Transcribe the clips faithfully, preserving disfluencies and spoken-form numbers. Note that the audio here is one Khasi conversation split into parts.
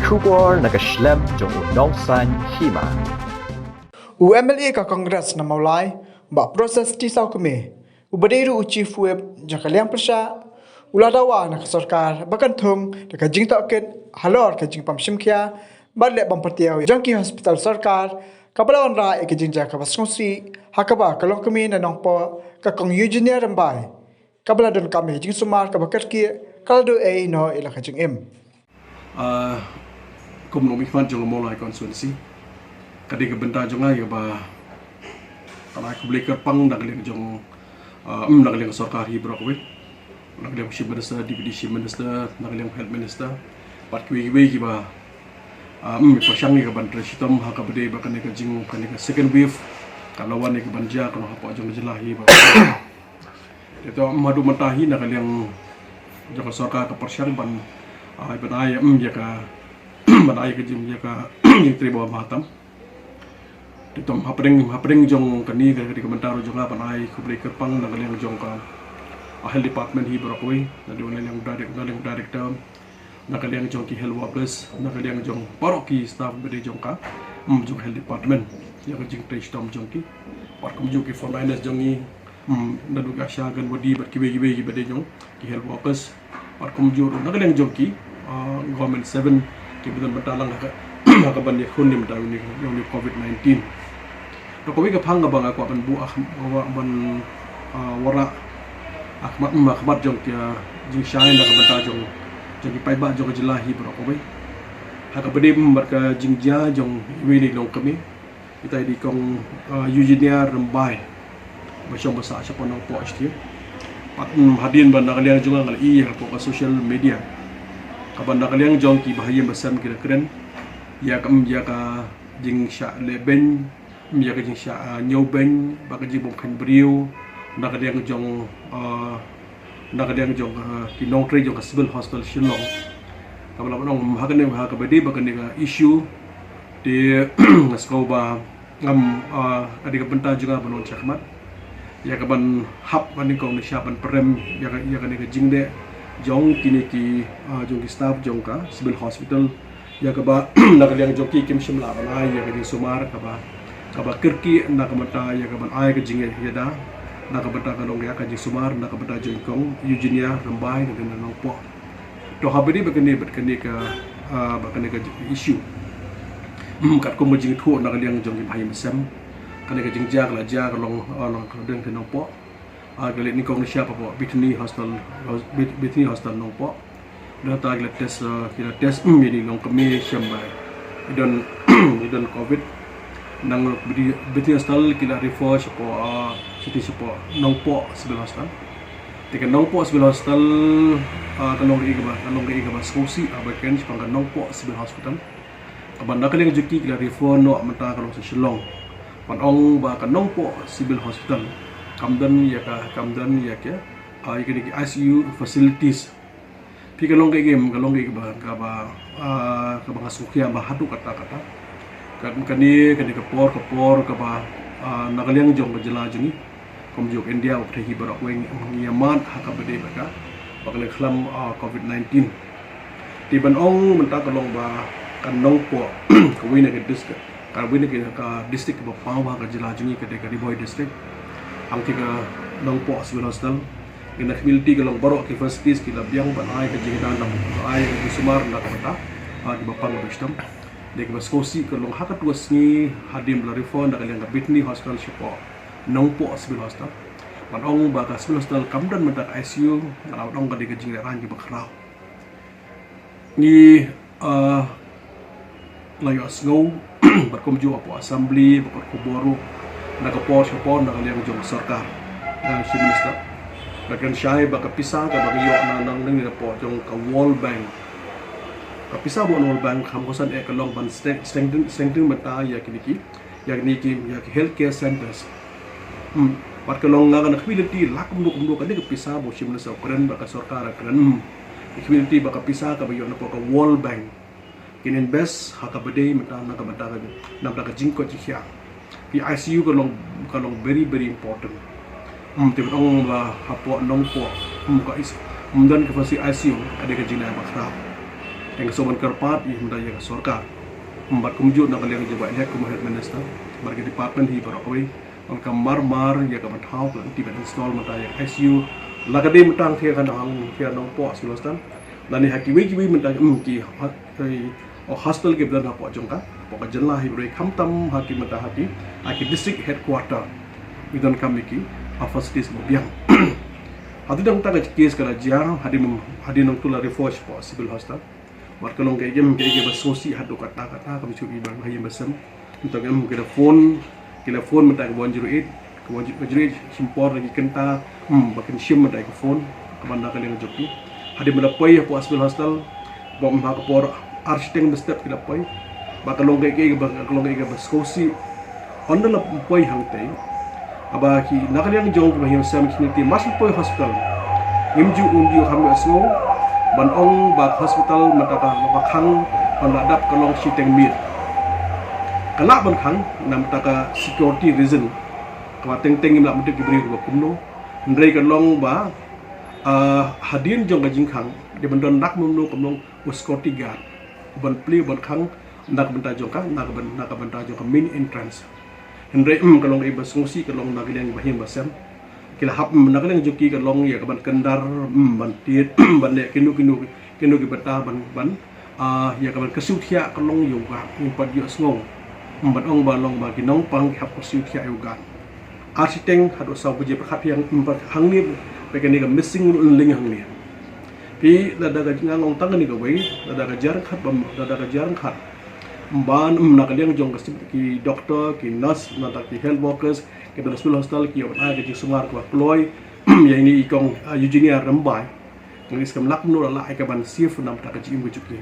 Khubor na ka shlem jong u nongsan hima. U M L A ka Congress na Mawlai, Bah Proses T Sawkmie, u ba dei ruh u Chief Whip jong ka liang pyrshah, u la dawa na ka sorkar ba kan thung da ka jingtohkit halor ka jingpang shim khia bad leh bam patiaw jong ki hospital sorkar, kaba la wanrah ïa ka jingjia kaba sngewsih ha kaba ka longkmie na Nongpoh, ka Kong Eugenia Rymbai, kaba la donkam ïa ka jingsumar kaba kyrkieh, ka la duh ei noh ïa la ka jingim. Ah, kum u nongmihkhmat jong ka Mawlai constituency, ka dei ka bynta jong nga ïa ba ka la khublei kyrpang na ka liang jong, ah, mm, na ka liang sorkar hi baroh kawei, na ka liang Chief Minister, Deputy Chief Minister, na ka liang Health Minister, bad kiwei kiwei kiba, ah, mm, pyrshang ïa ka ban trei shitom ha kaba dei ba kane ka jing, kane ka second wave ka la wan ïa ka ban jia ka long hapoh jong ka jylla hi baroh. Te to, mm, haduh mynta hi na ka liang jong ka sorkar ka pyrshang ban, ah, ban ai, mm, ïa ka, ban ai ka jing, ïa ka jingtrei ba bha tam. Te to, hapdeng, hapdeng jong kane ka, ka dei ka bynta ruh jong nga ban ai khublei kyrpang na ka liang jong ka, ah, health department hi baroh kawei, na ka liang direct, na ka liang director, na ka liang jong ki health workers, na ka liang jong baroh ki staff ba dei jong ka, mm, jong health department, ïa ka jingtrei shitom jong ki. Bad kumjuh ki frontliners jong ngi, mm, naduh ki ASHA, Anganwadi bad kiwei kiwei kiba dei jong ki health workers. Bad kumjuh ruh na ka liang jong ki, ah, government servant kiba don bynta lang ha ka, ha ka ban ïakhun ïa mynta ïa une u covid nineteen. To kawei ka phang kaba nga kwah ban buh, ah, ban, ah, wanrah, ah, ha khmat, mm, ha khmat jong ki, ah, jingshai na ka bynta jong, jong ki paidbah jong ka jylla hi baroh kawei, ha kaba dei, mm, bad ka jingjia jong iwei na i longkmie, ita i dei i Kong, ah, Eugenia Rymbai, ba shong ba sah shapoh Nongpoh sha. Bad, mm, hadien ba na ka liang jong nga nga la ïohi hapoh ka social media, kaba na ka liang jong ki bahaïing bahasem ki la kren ïa ka, mm, ïa ka jingshah lehbeiñ, mm, ïa ka jingshah, ah, ñiewbeiñ bad ka jingbymkheiñ briew na ka liang jong, ah, na ka liang jong, ah, ki nongtrei jong ka Civil Hospital Shillong. Kaba la ban ong, mm, ha kane, ha kaba dei ba kane ka issue, te nga sngew ba ngam, ah, ka dei ka bynta jong nga ban wan shakhmat ïa ka ban hap ba nyngkong nyngshap ban pynrem ïa ka, ïa kane ka jingleh jong kine ki, ah, jong ki staff jong ka Civil Hospital, ïa kaba na ka liang jong ki kim shym la ban ai ïa ka jingsumar kaba, kaba kyrkieh na ka bynta ïa ka ban ai ka jingïada na ka bynta ka long ïa ka jingsumar na ka bynta jong i Kong Eugenia Rymbai na ka liang Nongpoh. To haba dei bad kane, bad kane ka, ah, bad kane ka issue, mm, katkum ka jingthoh na ka liang jong ki bahaïing bahasem, kane ka jingjia ka la jia ka long, ah, long ka dang ka Nongpoh. Ah, ka la leit nyngkong nyngshap hapoh Bethany Hospital, Beth-, Bethany Hospital Nongpoh. Nangta ki la test, ah, ki la test, mm, ïa i longkmie shem ba i don, i don covid. Nang Bethany, Bethany Hospital ki la refer shapoh, ah, sha, shapoh Nongpoh Civil Hospital. Te ka Nongpoh Civil Hospital, ah, ka long kaei kaba, ka long kaei kaba sngewsih, ah, ba kren shaphang ka Nongpoh Civil Hospital. Kaba na ka liang jong ki ki la refer noh mynta ka long sha Shillong. Ban ong ba ka Nongpoh Civil Hospital kam don ïa ka, kam don ïa ka, ah, ïa kine ki I C U facilities. Phi, ka long kaei, ka long kaei kaba, kaba, ah, kaba nga sngewkhia ba haduh katta katta. Ka, kane, kane ka por, ka por kaba, ah, na ka liang jong ka jylla jong ngi, kumjuh India bad pyrthei baroh kawei, ngi ïa mad ha kaba dei bad ka, bad kane ka khlam, ah, covid nineteen. Te ban ong mynta ka long ba ka Nongpoh kawei na ka district, kawei na ka district kaba paw ha ka jylla jong ngi ka dei ka Ri Bhoi District. Hangtei ka Nongpoh Civil Hospital, ngi na ka community ka long baroh ki facilities ki la biang ban ai ka jingdon, ban ai ka jingsumar na ka bynta, ah, kiba pang ba shitom. Dei kaba sngewsih ka long ha katto ka sngi hadien ba la refer na ka liang ka Bethany Hospital shapoh Nongpoh Civil Hospital, ban ong ba ka Civil Hospital kam don mynta ka I C U, nga la ong ka dei ka jinglehraiñ kaba khraw. Ngi, ah, la ïohsngew bad kumjuh hapoh Assembly, bad ka khubor ruh na ka por sha por na ka liang jong ka sorkar, na ka Chief Minister, ba kan shai ba ka pisa kaba ngi ïoh na, na, na, napoh jong ka World Bank, ka pisa ba wan na World Bank, kham kongsan eh ka long ban strengthen, strengthen mynta ïa kine ki, ïa kine ki, ïa ki healthcare centers. Hmm. Bad ka long, nga, nga na ka community, la kumno kumno ka dei ka pisa ba u Chief Minister u kren, ba ka sorkar ka kren. Hmm. Ka community ba ka pisa kaba ïoh napoh ka World Bank, kin invest ha kaba dei mynta na ka bynta ka, na ka bynta ka jingkoit jingkhiah. Ki I C U ka long, ka long very, very important. Hmm, te ban ong ba hapoh Nongpoh, hmm, ka is, hmm, don ka facility I C U, ka dei ka jingleh ba khraw. Ïa nga sngewbha ban kyrpad ïa mynta ïa ka sorkar, bad kumjuh na ka liang jong ba ïa ka Health Minister bad ka department hi baroh kawei, ban ka mar mar ïa ka ban thaw ka lynti ban install mynta ïa ka I C U. La ka dei mynta ïa ka Nongpoh Civil Hospital, lane ha kiwei kiwei mynta, mm, ki ha-, ki, oh, hospital kiba don hapoh jong ka, hapoh ka jylla hi baroh, khamtam ha ki mynta ha ki, ha ki district headquarter, ki donkam ïa ki, ah, facilities ba biang. Hadien nangta ka case ka la jia, hadien, hadien nangta la refer sha Civil Hospital. Bad ka long kaei kaei ba sngewsih haduh katta katta, kam shu i ba ha ïing ba sem. Nangta ki la phone, ki la phone mynta ka one zero eight, ka one zero eight shim por na ki kynta, hmm, ba kin shim mynta ka phone, ka ban da ka liang jong ki. Hadien ba la poi hapoh Civil Hospital, ba, hmm, ha ka por ar shiteng ba step ki la poi. Ba ka long kaei kaei ba, ka long kaei kaei ba sngewsih. Hynda la poi hangtei, haba ki na ka liang jong ki ba ïing sem ki niti, mar shu poi hospital, ngim ju, ngim ju kham ïohsngew ban ong ba hospital mynta ka long ka khang, hynda la dap ka long shiteng miet. Ka lah ban khang namar ka security reason, kaba teng teng ngim lah ban tip ki briew kiba kumno. Hynrei ka long ba, ah, hadien jong ka jingkhang, dei ban don dak mynno kumno u security guard u ban plie, u ban khang na ka bynta jong ka, na ka byn-, na ka bynta jong ka main entrance. Hynrei, mm, ka long kaei ba sngewsih, ka long na ka liang ba ïing ba sem. Ki la hap, mm, na ka liang jong ki ka long ïa ka ban kyndar, mm, ban tied, mm, ban leh kino kino, kino ki bynta ban, ban, ah, ïa ka ban kyrsiew thiah ka long ïa u guard, ngim pat ïohsngew. Mm, ban ong ba long ba ki nongpang ki hap kyrsiew thiah ïa u guard. Ar shiteng haduh saw baje pyrkhat ïa, mm, hangne, ba kane ka missing link hangne. Phi, lada ka jingong tang kane kawei, lada ka jia ryngkat bym, lada ka jia ryngkat. Ban, mm, na ka liang jong ka sim, ki doctor, ki nurse, nangta ki health workers, ki ba na Civil Hospital, ki ïoh ban ai ka jingsumar kaba kloi ïa ine i kong, ah, Eugenia Rymbai. Ngi skem lak mynno la ai ka ban safe namar ka jingim ka jong i.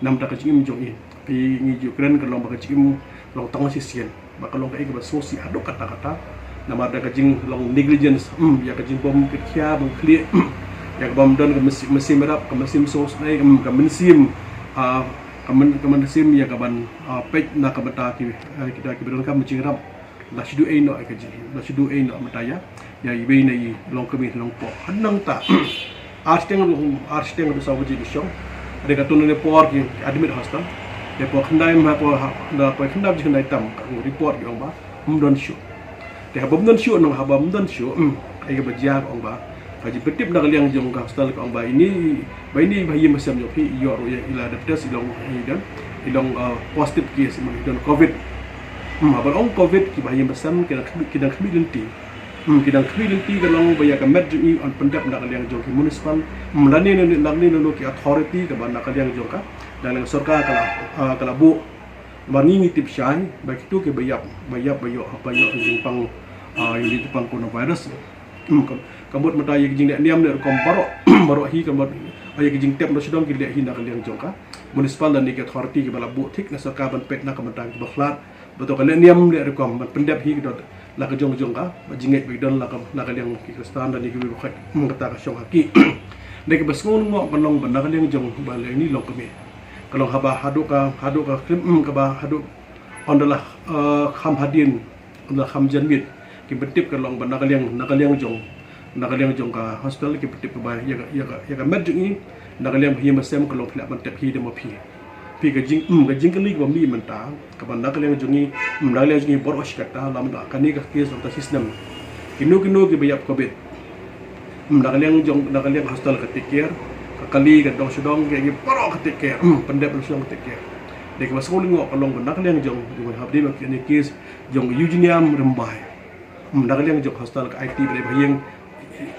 Namar ka jingim jong i. Phi, ngi ju kren ka long ba ka jingim long tang shisien. Ba ka long kaei kaba sngewsih haduh katta katta. Namar da ka jinglong negligence, mm, ïa ka jingbym kit khia bym khlieh, mm, ïa ka bym don ka mynsiem, mynsiem ïarap, ka mynsiem sngewsynei, mm, ka mynsiem, ah, ka myn-, ka mynsiem ïa ka ban, ah, peit na ka bynta ki, eh, kita kiba donkam jingïarap. La shu duh ei noh ïa ka jingim, la shu duh ei noh mynta ïa, ïa iwei na i longkmie longkpoh. Hadien nangta, ar shiteng, ar shiteng haduh saw baje ki shong. Hynrei katto katne por ki admit hospital. Te por khyndai, ha por ha, da por khyndai baje khyndai tam, ka report ki ong ba ym don shuh. Te haba ym don shuh, nang haba ym don shuh, hmm, kaei kaba jia ka ong ba, ka jingpyntip na ka liang jong ka hospital ka ong ba ine, ba ine i ba ïing ba sem jong phi i ïoh ruh ïa, i la dep test, i long, i don, i long, uh, positive case, i don covid. Hmm, haba ong covid, ki ba ïing ba sem ki dang khmih, ki dang khmih lynti. Hmm, ki dang khmih lynti ka long ba ïa ka met jong i yn pyndep na ka liang jong ki municipal, hmm, lane, lane, lane, lane ki authority kaba na ka liang jong ka, na ka liang sorkar ka la, uh, ka la buh. Namar ngi ngi tip shai ba kito kiba ïap, ba ïap ba ïoh, ba ïoh ka jingpang, ah, ïa ka jingpang coronavirus. Hmm, ka, ka mut mynta ïa ka jingleh niam leh rukom baroh, baroh hi ka mut, ah, ïa ka jingtep nongshong shnong ki leh hi na ka liang jong ka municipal lane ki authority kiba la buh thik na sorkar ban peit na ka bynta kiba khlad. Ba to ka leh niam leh rukom ban pyndep hi ka dot la ka jong jong ka, ba jingngeit ba ki don la ka, na ka liang ki Khristan lane kiwei ba khoit, hmm, kata ka shong ha ki. Dei kaba sngew lyngngoh ka long ba na ka liang jong ba leh ni longkmie. Ka long haba haduh ka, haduh ka klim, mm, kaba haduh ynda la, eh, kham hadien, ynda la kham janmiet. Ki pyntip ka long ba na ka liang, na ka liang jong, na ka liang jong ka hospital ki pyntip kaba ïa ka, ïa ka, ïa ka met jong i, na ka liang ba ïing ba sem ka long phi lah ban tep hi da ma phi. Phi ka jing, mm, ka jingkylli kaba mih mynta, kaba na ka liang jong i, mm, na ka liang jong i baroh shi katta, lada kane ka case lada shi snem. Kino kino kiba ïap covid. Hmm, na ka liang jong, na ka liang hospital ka take care, ka kali, ka dong sha dong, ki, ki baroh ka take care. Hmm, pyndep dong sha dong ka take care. Dei kaba sngew lyngngoh ka long ba na ka liang jong, jong hapdeng ba kine case jong Eugenia Rymbai. Hmm, na ka liang jong hospital ka aiti ba dei ba ïing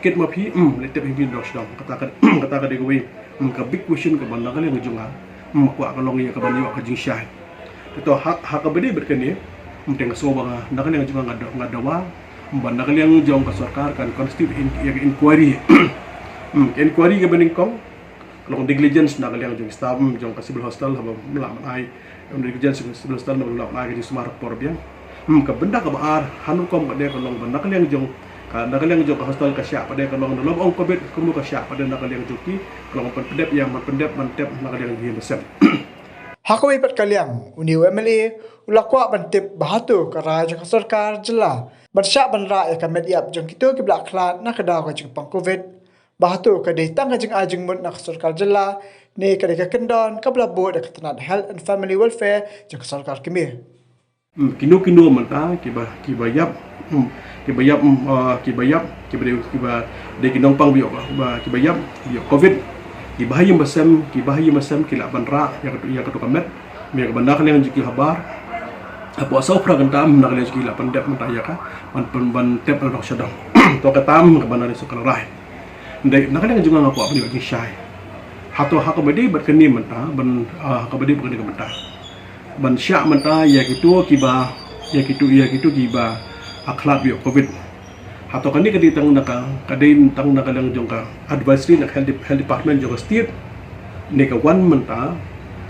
kit ma phi, hmm, leh tep hi dong sha dong. Kata ka, kata ka dei kawei, hmm, ka big question kaba na ka liang jong nga, hmm, kwah ka long ïa kaban ïoh ka jingshai. Te to ha, ha kaba dei bad kane, mynta nga sngew ba nga, na ka liang jong nga, nga da-, nga dawa, ba na ka liang jong ka sorkar kan constitute in-, ïa ka inquiry. Hmm, ka inquiry kaba nyngkong, ka long negligence na ka liang jong staff, hmm, jong ka civil hospital haba ym lah ban ai, negligence jong ka civil hospital haba ym lah ban ai ka jingsumar por biang. Hmm, ka bynta kaba ar, ha rukom ka dei ka long ba na ka liang jong ka, na ka liang jong ka hospital ka shah pat dei ka long na long ong covid, kumno ka shah pat dei na ka liang jong ki, ka long ban pyndep ïa, ban pyndep, ban tep na ka liang jong ki ba sem. Ha kawei pat ka liang, une u M L A u la kwah ban tip ba hato ka rai jong ka sorkar jylla ban shah ban rah ïa ka met ïap jong kito kiba la khlad na ka daw ka jingpang covid. Ba hato ka dei tang ka jingai jingmut na ka sorkar jylla, Ne ka dei ka kyndon kaba la buh da ka tnat Health and Family Welfare jong ka sorkar kmie. Hmm, kino kino mynta kiba, kiba ïap, hmm, kiba ïap, hmm, ah, kiba ïap, kiba dei, kiba dei ki nongpang ba ïoh, ba, kiba ïap, ba ïoh covid, kiba ha ïing ba sem, kiba ha ïing ba sem ki lah ban rah ïa ka, ïa kato ka met, ïa kaba na ka liang jong ki habar. Hapoh saw phra kynta, hmm, na ka liang jong ki lah ban dep mynta ïa ka, ban, ban, ban tep na dong sha dong. To kata, hmm, kaba na ka liang jong ka la rai. Dei na ka liang jong nga nga kwah ban ïoh jingshai. Hato ha kaba dei bad kane mynta, ban, ah, ha kaba dei bad kane ka mynta, ban shah mynta ïa kito kiba, ïa kito, ïa kito kiba, ah, khlad ïoh covid. Hato kane ka dei tang na ka, ka dei tang na ka liang jong ka advisory na ka health, health department jong ka state, ne ka wan mynta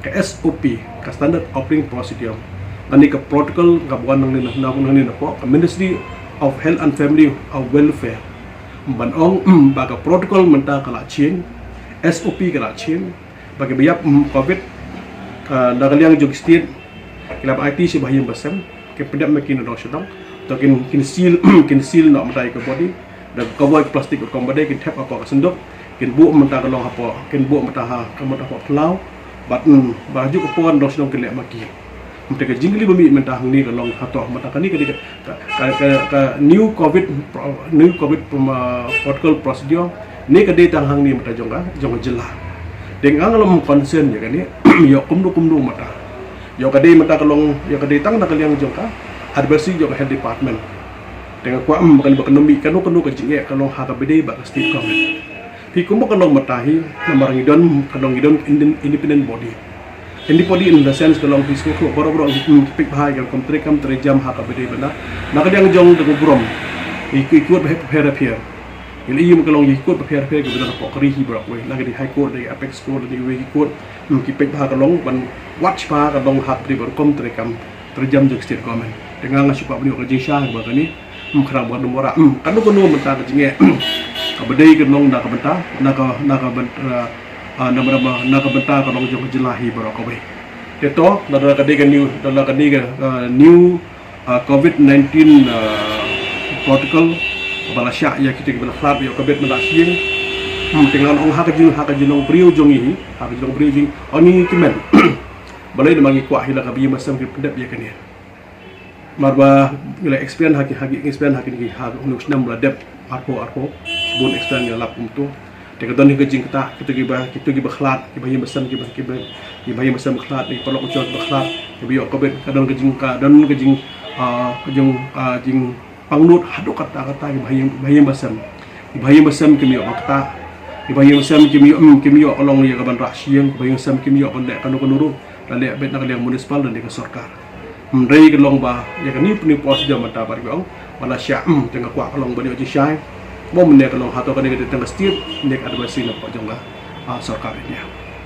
ka S O P, ka standard operating procedure, kane ka protocol kaba wan nangne na, na, nangne na pdeng ka Ministry of Health and Family, uh, Welfare. Ban ong, mm, ba ka protocol mynta ka la change, S O P ka la change, ba kiba ïap, mm, covid, ah, na ka liang jong ki state, ki lah ban aiti sha ba ha ïing ba sem, ki pyndep ma ki na dong sha dong. To kin, kin seal, kin seal noh mynta ïa ka body. Da ka kawai plastik ka kong ba dei, kin thep hapoh ka synduk, kin buh mynta ka long hapoh, kin buh mynta ha, ka mynta hapoh phyllaw. Bad, mm, ba ha juh ka por na dong sha dong kin leh ma ki. Mynta ka jingkylli ba mih mynta hangne ka long hato mynta kane ka dei ka, ka, ka, ka, ka new covid pro-, new covid pro-, ah, protocol procedure, ne ka dei tang hangne mynta jong ka, jong ka jylla. Dei nga nga long concern ïa kane, ïoh kumno kumno mynta. Ïoh ka dei mynta ka long, ïoh ka dei tang na ka liang jong ka advisory jong ka health department. Te nga kwah, mm, ba kane ba kano mih, kano kano ka jingeh ka long ha kaba dei bad ka state government. Phi kumba ka long mynta hi, namar ngi don, ka long ngi don independent body. Independent body in the sense ka long phi sngewthuh baroh baroh, mm, ki peit bha ïa ka rukom treikam treijam ha kaba dei bad na, na ka liang jong ka burom. Ïa ki, ïa ki kot bapher bapher. Ïa la ïa ka long ïa ki kot bapher bapher kiba don hapoh ka ri hi baroh kawei. La ka dei High Court, la ka dei Apex Court, la ka dei wei ki kot. Mm, ki peit bha ka long ban watch bha ka long ha kaba dei bad rukom treikam treijam jong ka state government. Te nga nga shu kwah ban ïoh ka jingshai ha kaba kane. Mm, khnang ba ym wanrah, mm, kano kano mynta ka jingeh, mm, kaba dei ka long na ka bynta, na ka, na ka bynta, ah, na, na, na ka bynta ka long jong ka jylla hi baroh kawei. Te to, na, na ka dei ka new, na, na ka dei ka, ah, new, ah, covid nineteen, ah, protocol ba la shah ïa kito kiba la khlad ïoh covid mynta sha ïing. Hmm, te ngan ong ha ka jing, ha ka jinglong briew jong ngi hi, ha ka jinglong briew jong ngi, ong ngi kmen. Balei namar ngi kwah hi la kaba ha ïing ba sem ki pyndep ïa kane. Namar ba ngi la experience ha ki, ha ki experience ha kine ki, ha une u snem ba la dep, arphew arphew, shibun experience ngi la lap kumto. Te ka don hi ka jingktah, kito kiba, kito kiba khlad, kiba ha ïing ba sem, kiba, kiba, kiba ha ïing ba sem khlad, ki paralok u jong kiba khlad, kiba ïoh covid, ka don ka jing, ka don ka jing, ah, ka jing, ah, jingpangnud haduh katta katta kiba ha ïing, kiba ha ïing ba sem. Kiba ha ïing ba sem kim ïoh ba ktah. Kiba ha ïing ba sem kim ïoh, mm, kim ïoh ka long ïa ka ban rah sha ïing, kiba ha ïing ba sem kim ïoh ban leh kano kano ruh. La leh beit na ka liang municipal lane ka sorkar. Hynrei ka long ba ïa kane, kane ka procedure mynta ba ki ong ba la shah, hmm, te nga kwah ka long ban ïoh jingshai. Mo mynne ka long hato kane ka dei tang ka state ne ka advisory na pdeng jong ka, ah, sorkar India.